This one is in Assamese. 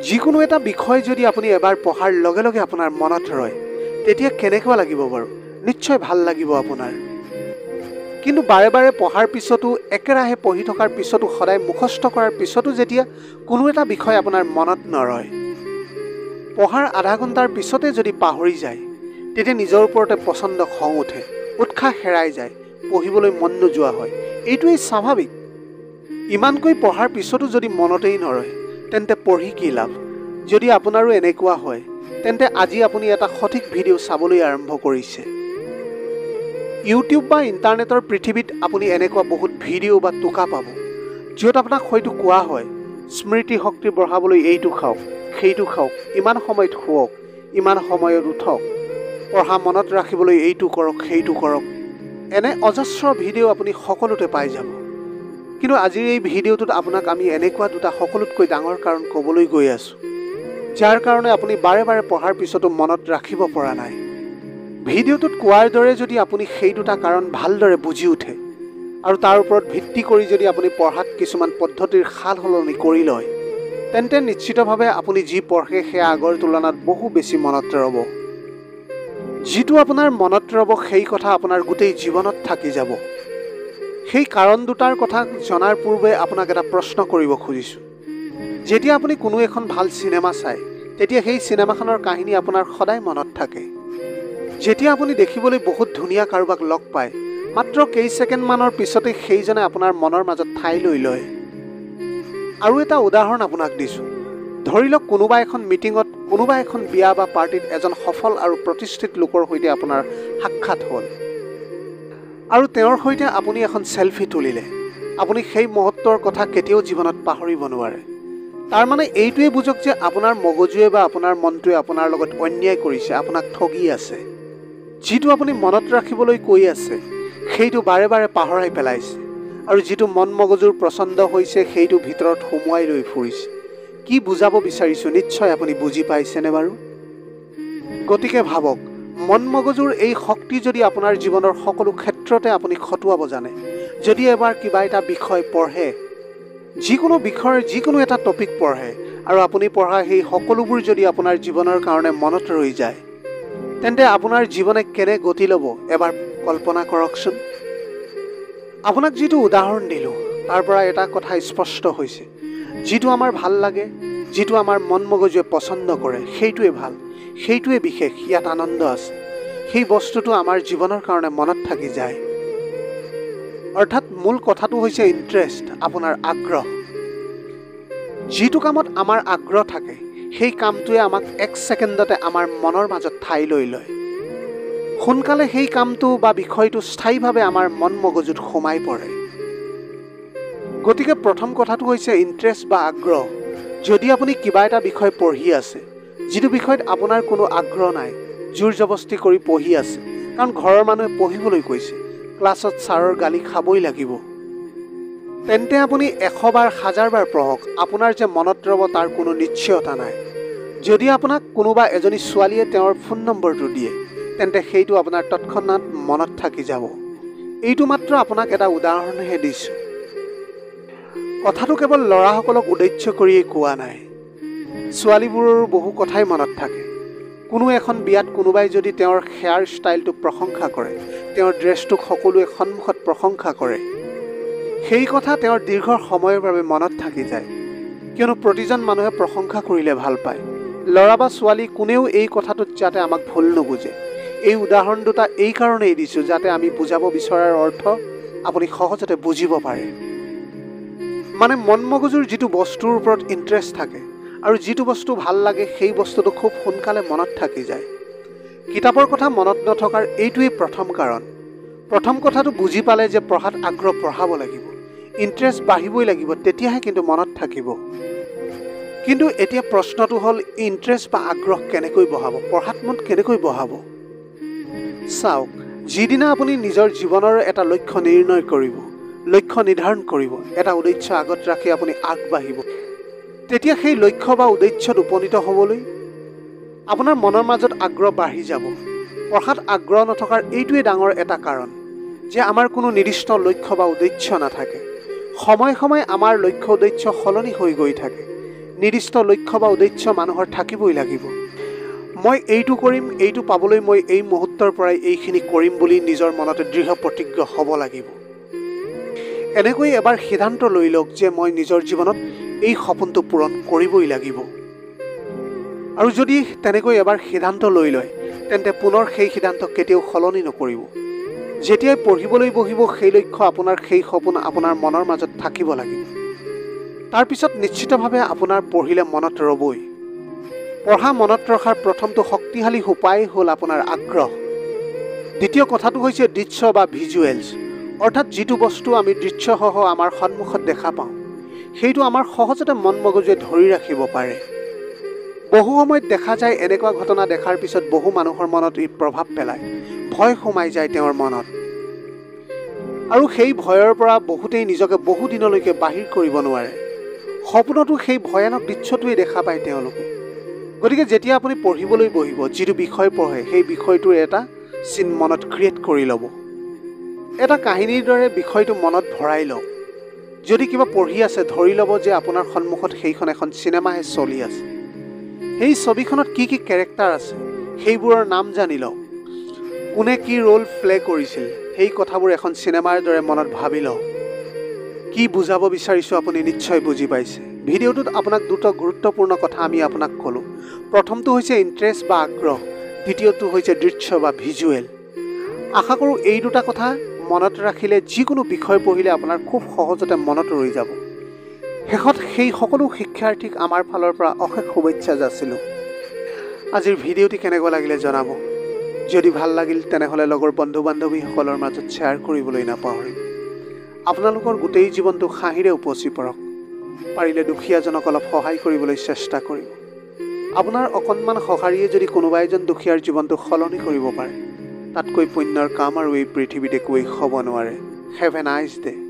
যিকোনো এটা বিষয় যদি আপুনি এবাৰ পঢ়াৰ লগে লগে আপোনাৰ মনত ৰয়, তেতিয়া কেনেকুৱা লাগিব বাৰু? নিশ্চয় ভাল লাগিব আপোনাৰ। কিন্তু বাৰে বাৰে পঢ়াৰ পিছতো, একেৰাহে পঢ়ি থকাৰ পিছতো, সদায় মুখস্থ কৰাৰ পিছতো যেতিয়া কোনো এটা বিষয় আপোনাৰ মনত নৰয়, পঢ়াৰ আধা ঘণ্টাৰ পিছতে যদি পাহৰি যায়, তেতিয়া নিজৰ ওপৰতে প্ৰচণ্ড খং উঠে, উৎসাহ হেৰাই যায়, পঢ়িবলৈ মন নোযোৱা হয়। এইটোৱেই স্বাভাৱিক। ইমানকৈ পঢ়াৰ পিছতো যদি মনতেই নৰয়, তেন্তে পঢ়ি কি লাভ? যদি আপোনাৰো এনেকুৱা হয়, তেন্তে আজি আপুনি এটা সঠিক ভিডিঅ' চাবলৈ আৰম্ভ কৰিছে। ইউটিউব বা ইণ্টাৰনেটৰ পৃথিৱীত আপুনি এনেকুৱা বহুত ভিডিঅ' বা টোকা পাব, য'ত আপোনাক হয়তো কোৱা হয়, স্মৃতি শক্তি বঢ়াবলৈ এইটো খাওক, সেইটো খাওক, ইমান সময়ত শুৱক, ইমান সময়ত উঠক, পঢ়া মনত ৰাখিবলৈ এইটো কৰক, সেইটো কৰক। এনে অজস্ৰ ভিডিঅ' আপুনি সকলোতে পাই যাব। কিন্তু আজিৰ এই ভিডিঅ'টোত আপোনাক আমি এনেকুৱা দুটা সকলোতকৈ ডাঙৰ কাৰণ ক'বলৈ গৈ আছোঁ, যাৰ কাৰণে আপুনি বাৰে বাৰে পঢ়াৰ পিছতো মনত ৰাখিব পৰা নাই। ভিডিঅ'টোত কোৱাৰ দৰে যদি আপুনি সেই দুটা কাৰণ ভালদৰে বুজি উঠে আৰু তাৰ ওপৰত ভিত্তি কৰি যদি আপুনি পঢ়াত কিছুমান পদ্ধতিৰ সাল সলনি কৰি লয়, তেন্তে নিশ্চিতভাৱে আপুনি যি পঢ়ে সেয়া আগৰ তুলনাত বহু বেছি মনত ৰ'ব। যিটো আপোনাৰ মনত ৰ'ব, সেই কথা আপোনাৰ গোটেই জীৱনত থাকি যাব। সেই কাৰণ দুটাৰ কথা জনাৰ পূৰ্বে আপোনাক এটা প্ৰশ্ন কৰিব খুজিছোঁ। যেতিয়া আপুনি কোনো এখন ভাল চিনেমা চায়, তেতিয়া সেই চিনেমাখনৰ কাহিনী আপোনাৰ সদায় মনত থাকে। যেতিয়া আপুনি দেখিবলৈ বহুত ধুনীয়া কাৰোবাক লগ পায়, মাত্ৰ কেইছেকেণ্ডমানৰ পিছতে সেইজনে আপোনাৰ মনৰ মাজত ঠাই লৈ লয়। আৰু এটা উদাহৰণ আপোনাক দিছোঁ। ধৰি লওক কোনোবা এখন মিটিঙত, কোনোবা এখন বিয়া বা পাৰ্টিত এজন সফল আৰু প্ৰতিষ্ঠিত লোকৰ সৈতে আপোনাৰ সাক্ষাৎ হ'ল আৰু তেওঁৰ সৈতে আপুনি এখন চেলফি তুলিলে। আপুনি সেই মুহূৰ্তৰ কথা কেতিয়াও জীৱনত পাহৰিব নোৱাৰে। তাৰমানে এইটোৱে বুজক যে আপোনাৰ মগজুৱে বা আপোনাৰ মনটোৱে আপোনাৰ লগত অন্যায় কৰিছে, আপোনাক ঠগি আছে। যিটো আপুনি মনত ৰাখিবলৈ কৈ আছে, সেইটো বাৰে বাৰে পাহৰাই পেলাইছে আৰু যিটো মন মগজুৰ প্ৰচণ্ড হৈছে, সেইটো ভিতৰত সুমুৱাই লৈ ফুৰিছে। কি বুজাব বিচাৰিছোঁ নিশ্চয় আপুনি বুজি পাইছেনে বাৰু? গতিকে ভাবক, মন মগজুৰ এই শক্তি যদি আপোনাৰ জীৱনৰ সকলো ক্ষেত্ৰতে আপুনি খটুৱাব জানে, যদি এবাৰ কিবা এটা বিষয় পঢ়ে, যিকোনো বিষয়ৰ যিকোনো এটা টপিক পঢ়ে আৰু আপুনি পঢ়া সেই সকলোবোৰ যদি আপোনাৰ জীৱনৰ কাৰণে মনত ৰৈ যায়, তেন্তে আপোনাৰ জীৱনে কেনে গতি ল'ব এবাৰ কল্পনা কৰকচোন। আপোনাক যিটো উদাহৰণ দিলোঁ, তাৰ পৰা এটা কথা স্পষ্ট হৈছে, যিটো আমাৰ ভাল লাগে, যিটো আমাৰ মন মগজুৱে পচন্দ কৰে, সেইটোৱে ভাল, সেইটোৱে বিশেষ, ইয়াত আনন্দ আছে। সেই বস্তুটো আমাৰ জীৱনৰ কাৰণে মনত থাকি যায়। অৰ্থাৎ মূল কথাটো হৈছে ইণ্টাৰেষ্ট, আপোনাৰ আগ্ৰহ। যিটো কামত আমাৰ আগ্ৰহ থাকে, সেই কামটোৱে আমাক এক ছেকেণ্ডতে আমাৰ মনৰ মাজত ঠাই লৈ লয়। সোনকালে সেই কামটো বা বিষয়টো স্থায়ীভাৱে আমাৰ মন মগজুত সোমাই পৰে। গতিকে প্ৰথম কথাটো হৈছে ইণ্টাৰেষ্ট বা আগ্ৰহ। যদি আপুনি কিবা এটা বিষয় পঢ়ি আছে, যিটো বিষয়ত আপোনাৰ কোনো আগ্ৰহ নাই, জোৰ জবস্তি কৰি পঢ়ি আছে, কাৰণ ঘৰৰ মানুহে পঢ়িবলৈ কৈছে, ক্লাছত ছাৰৰ গালি খাবই লাগিব, তেন্তে আপুনি 100 বাৰ 1000 বাৰ পঢ়ক, আপোনাৰ যে মনত ৰ'ব তাৰ কোনো নিশ্চয়তা নাই। যদি আপোনাক কোনোবা এজনী ছোৱালীয়ে তেওঁৰ ফোন নম্বৰটো দিয়ে, তেন্তে সেইটো আপোনাৰ তৎক্ষণাত মনত থাকি যাব। এইটো মাত্ৰ আপোনাক এটা উদাহৰণহে দিছোঁ। কথাটো কেৱল ল'ৰাসকলক উদ্দেশ্য কৰিয়েই কোৱা নাই, ছোৱালীবোৰৰো বহু কথাই মনত থাকে। কোনো এখন বিয়াত কোনোবাই যদি তেওঁৰ হেয়াৰ ষ্টাইলটোক প্ৰশংসা কৰে, তেওঁৰ ড্ৰেছটোক সকলোৱে সন্মুখত প্ৰশংসা কৰে, সেই কথা তেওঁৰ দীৰ্ঘ সময়ৰ বাবে মনত থাকি যায়। কিয়নো প্ৰতিজন মানুহে প্ৰশংসা কৰিলে ভাল পায়। ল'ৰা বা ছোৱালী কোনেও এই কথাটোত যাতে আমাক ভুল নুবুজে। এই উদাহৰণ দুটা এই কাৰণেই দিছোঁ যাতে আমি বুজাব বিচৰাৰ অৰ্থ আপুনি সহজতে বুজিব পাৰে। মানে মন মগজুৰ যিটো বস্তুৰ ওপৰত ইণ্টাৰেষ্ট থাকে আৰু যিটো বস্তু ভাল লাগে, সেই বস্তুটো খুব সোনকালে মনত থাকি যায়। কিতাপৰ কথা মনত নথকাৰ এইটোৱেই প্ৰথম কাৰণ। প্ৰথম কথাটো বুজি পালে যে পঢ়াত আগ্ৰহ বঢ়াব লাগিব, ইণ্টাৰেষ্ট বাঢ়িবই লাগিব, তেতিয়াহে কিন্তু মনত থাকিব। কিন্তু এতিয়া প্ৰশ্নটো হ'ল, ইণ্টাৰেষ্ট বা আগ্ৰহ কেনেকৈ বঢ়াব, পঢ়াত মন কেনেকৈ বঢ়াব? চাওক, যিদিনা আপুনি নিজৰ জীৱনৰ এটা লক্ষ্য নিৰ্ণয় কৰিব, লক্ষ্য নিৰ্ধাৰণ কৰিব, এটা উদ্দেশ্য আগত ৰাখি আপুনি আগবাঢ়িব, তেতিয়া সেই লক্ষ্য বা উদ্দেশ্যত উপনীত হ'বলৈ আপোনাৰ মনৰ মাজত আগ্ৰহ বাঢ়ি যাব। পঢ়াত আগ্ৰহ নথকাৰ এইটোৱে ডাঙৰ এটা কাৰণ যে আমাৰ কোনো নিৰ্দিষ্ট লক্ষ্য বা উদ্দেশ্য নাথাকে। সময়ে সময়ে আমাৰ লক্ষ্য উদ্দেশ্য সলনি হৈ গৈ থাকে। নিৰ্দিষ্ট লক্ষ্য বা উদ্দেশ্য মানুহৰ থাকিবই লাগিব। মই এইটো কৰিম, এইটো পাবলৈ মই এই মুহূৰ্তৰ পৰাই এইখিনি কৰিম বুলি নিজৰ মনতে দৃঢ় প্ৰতিজ্ঞ হ'ব লাগিব। এনেকৈ এবাৰ সিদ্ধান্ত লৈ লওক যে মই নিজৰ জীৱনত এই সপোনটো পূৰণ কৰিবই লাগিব। আৰু যদি তেনেকৈ এবাৰ সিদ্ধান্ত লৈ লয়, তেন্তে পুনৰ সেই সিদ্ধান্ত কেতিয়াও সলনি নকৰিব। যেতিয়াই পঢ়িবলৈ বহিব, সেই লক্ষ্য আপোনাৰ, সেই সপোন আপোনাৰ মনৰ মাজত থাকিব লাগিব। তাৰপিছত নিশ্চিতভাৱে আপোনাৰ পঢ়িলে মনত ৰ'বই। পঢ়া মনত ৰখাৰ প্ৰথমটো শক্তিশালী উপায় হ'ল আপোনাৰ আগ্ৰহ। দ্বিতীয় কথাটো হৈছে দৃশ্য বা ভিজুৱেলছ, অৰ্থাৎ যিটো বস্তু আমি দৃশ্যসহ আমাৰ সন্মুখত দেখা পাওঁ, সেইটো আমাৰ সহজতে মন মগজুৱে ধৰি ৰাখিব পাৰে। বহু সময়ত দেখা যায় এনেকুৱা ঘটনা দেখাৰ পিছত বহু মানুহৰ মনত ই প্ৰভাৱ পেলায়, ভয় সোমাই যায় তেওঁৰ মনত, আৰু সেই ভয়ৰ পৰা বহুতেই নিজকে বহুদিনলৈকে বাহিৰ কৰিব নোৱাৰে। সপোনতো সেই ভয়ানক দৃশ্যটোৱেই দেখা পায় তেওঁলোকে। গতিকে যেতিয়া আপুনি পঢ়িবলৈ বহিব, যিটো বিষয় পঢ়ে সেই বিষয়টোৰ এটা চিন মনত ক্ৰিয়েট কৰি ল'ব। এটা কাহিনীৰ দৰে বিষয়টো মনত ভৰাই লওক। যদি কিবা পঢ়ি আছে, ধৰি ল'ব যে আপোনাৰ সন্মুখত সেইখন এখন চিনেমাহে চলি আছে। সেই ছবিখনত কি কি কেৰেক্টাৰ আছে সেইবোৰৰ নাম জানি লওক, কোনে কি ৰোল প্লে কৰিছিল সেই কথাবোৰ এখন চিনেমাৰ দৰে মনত ভাবি লওক। কি বুজাব বিচাৰিছোঁ আপুনি নিশ্চয় বুজি পাইছে। ভিডিঅ'টোত আপোনাক দুটা গুৰুত্বপূৰ্ণ কথা আমি আপোনাক ক'লোঁ। প্ৰথমটো হৈছে ইণ্টাৰেষ্ট বা আগ্ৰহ, দ্বিতীয়টো হৈছে দৃশ্য বা ভিজুৱেল। আশা কৰোঁ এই দুটা কথা মনত ৰাখিলে যিকোনো বিষয় পঢ়িলে আপোনাৰ খুব সহজতে মনত ৰৈ যাব। শেষত সেই সকলো শিক্ষাৰ্থীক আমাৰ ফালৰ পৰা অশেষ শুভেচ্ছা যাচিলোঁ। আজিৰ ভিডিঅ'টি কেনেকুৱা লাগিলে জনাব। যদি ভাল লাগিল তেনেহ'লে লগৰ বন্ধু বান্ধৱীসকলৰ মাজত শ্বেয়াৰ কৰিবলৈ নাপাহৰিব। আপোনালোকৰ গোটেই জীৱনটো হাঁহিৰে উপচি পৰক। পাৰিলে দুখীয়াজনক অলপ সহায় কৰিবলৈ চেষ্টা কৰিব। আপোনাৰ অকণমান সঁহাৰিয়ে যদি কোনোবা এজন দুখীয়াৰ জীৱনটো সলনি কৰিব পাৰে, তাতকৈ পুণ্যৰ কাম আৰু এই পৃথিৱীত একোৱেই হ'ব নোৱাৰে। Have a nice day.